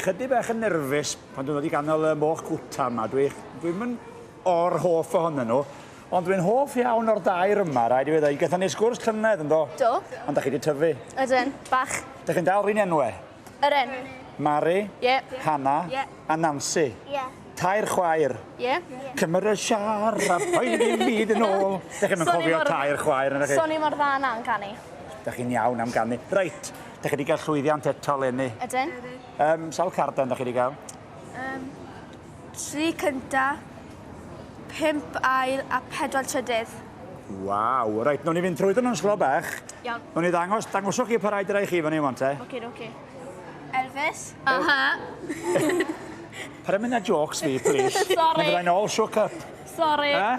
chydig bach yn nerfus pan dwi'n dod i ganol y moch cwta yma. Dwi, dwi'm yn or hoff ohonyn nhw. Ond dwi'n hoff iawn o'r dair yma, rhaid i fi ddweud. Gathon ni sgwrs llynedd, ynddo? Do. Ond da chi wedi tyfu. Ydyn, bach. Da chi'n dal rhywun enwau? Yr un. Mari, Ie. Hannah Ie. a Nancy. Ie. Tair chwaer. Ie. Cymer y siar a poeni byd yn ôl. Da chi'n cofio tair chwaer, yna chi? Swn i mor dda na'n canu. Da chi'n iawn am ganu. Reit, da chi wedi cael llwyddiant eto, Leni. Ydyn. Um, sawl carden da chi wedi cael? 3 cynta, 5 ail a 4 trydydd. Waw, reit, nawn ni fynd trwyddo nhw'n slo bach. Iawn. Nawn ni ddangos, dangoswch chi pa rai dy rai chi fyny wan te. Oce, oce. Elvis. Aha. Paid â mynd â jokes fi, please. Sorry. Neu fyddai'n all shook up. Sorry. Eh?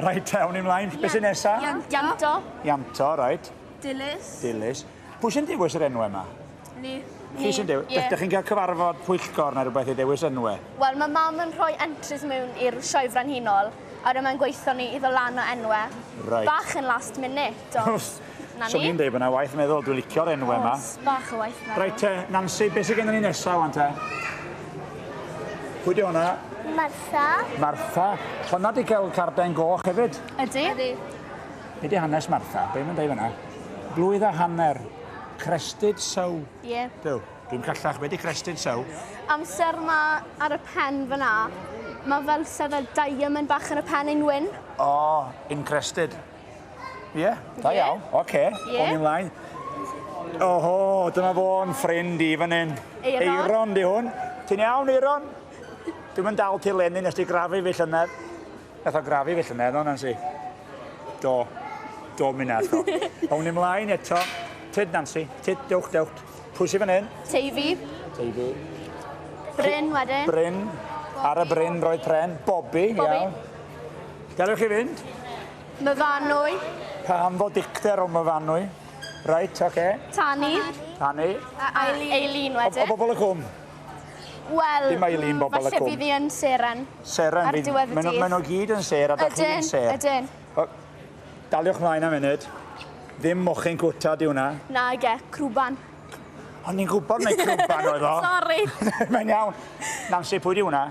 Reit, te, awn ni mlaen. Be sy'n nesa? Ianto. Ianto, reit. Dilys. Dilys. Pwy sy'n dewis yr enwau yma? Ni. Chi sy'n dewis? Ie. Ydych chi'n cael cyfarfod pwyllgor neu rhywbeth i ddewis enwau? Wel, mae mam yn rhoi entries mewn i'r sioe frenhinol, a wedyn mae'n gweithio ni i ddod lan o enwau. Reit. Bach yn last minute, ond na So ni. ni'n deud bod yna waith meddwl, dwi'n licio'r enwau yma. Oes, bach o waith meddwl. Reit te, Nancy, beth sydd gennym ni nesaf wan te? Pwy di hwnna? Martha. Martha. Honna di cael carden goch hefyd. Ydy? Ydy. Be di hanes Martha? Be mae'n deud fan'na? Blwydd a hanner. Crested sow. Ie. Duw, dwi'n callach. Be di crested sow? Amser ma ar y pen fyna, mae fel sef fel diamond bach yn y pen ein wyn. O, oh, incrested. Ie, yeah, da Ie. iawn. Oce, Ie. o'n i mlaen. Oho, dyma fo'n ffrind i fan hyn. Eiron. Eiron di hwn. Ti'n iawn, Eiron? Dwi'm yn dal ti leni, nes ti grafu fi llynedd. Nath o grafu fi llynedd, o, Nancy. Do. Do, mi nath o. Awn ni mlaen eto. Tyd, Nancy. Tyd, dewch, dewch. Pwy sydd fan hyn? Teifi. Teifi. Bryn wedyn. Bryn. Ar y bryn roedd pren. Bobby, Bobby. iawn. Daliwch chi fynd. Myfanwy. Pam fod dicter o Myfanwy? Reit, oce. Okay. Tani. Tani. A Eileen. Eileen O, wedyn. o bobl y cwm. Wel, Dim Eileen, bobl y falle cwm. bydd hi yn seren. Seren. Ar fydd- diwedd y Maen nhw- dydd. maen nhw gyd yn ser a da chi'n Ydyn, ser. ydyn. O, daliwch mlaen am munud. Ddim mochyn cwta di hwnna. Nage, crwban. O'n i'n gwybod mai crwban oedd o. Sorry. Mae'n iawn. Nancy, pwy di hwnna?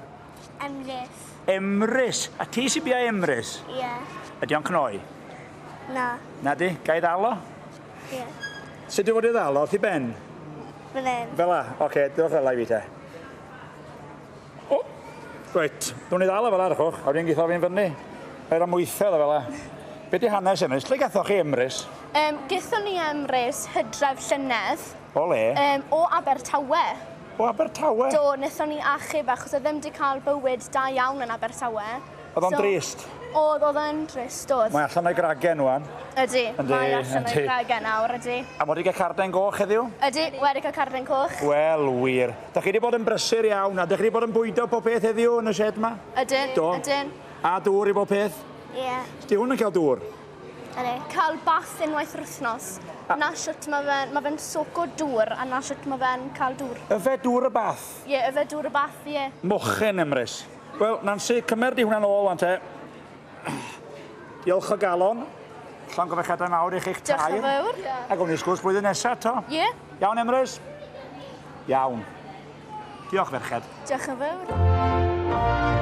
Emrys. Emrys. A ti sy'n bia Emrys? Ie. Ydy o'n cnoi? Na. Na di? Ga i ddal o? Ie. Sut dwi fod i ddal o? Wrth i ben? Fel hyn. Fel la? Oce, okay, diolch fel la i fi te. O! Reit, dwi'n i ddal o fel la, rchwch. A wedyn geitho fi'n fyny. Mae'r amwythedd o fel la. Be di hanes Emrys? Lle gathoch chi Emrys? Gaethon ni Emrys hydref llynedd. O le? O Abertawe. O Abertawe? Do, wnaethon ni achub achos oedd ddim wedi cael bywyd da iawn yn Abertawe. Oedd o'n So- drist? Oedd, oedd o'n drist, oedd. Mae allan o'i gragen wan. Ydy, Yndi, mae allan o'i yndi. gragen nawr, ydy. A mod i gael carden goch heddiw? Ydy, wedi cael carden coch. Wel, wir. Da chi wedi bod yn brysur iawn, a da chi wedi bod yn bwydo pob peth heddiw yn y shed yma? Ydyn, Do. ydyn. A dŵr i bob peth? Ie. Di hwn yn cael dŵr? Ydy. Cael bath unwaith yr wythnos. Na shwt mae fe'n ma fe soco dŵr a na shwt mae fe'n cael dŵr. Yfed dŵr y bath? Ie, yfed dŵr y bath, ie. Mochyn, Emrys. Wel, Nancy, cymer di hwnna'n ôl, wan te. Diolch o galon. Llongyfarchiadau mawr i chi'ch tair. Diolch yn fawr. A gawn ni sgwrs blwyddyn nesaf to. Ie. Iawn, Emrys? Iawn. Diolch, ferched. Diolch yn fawr.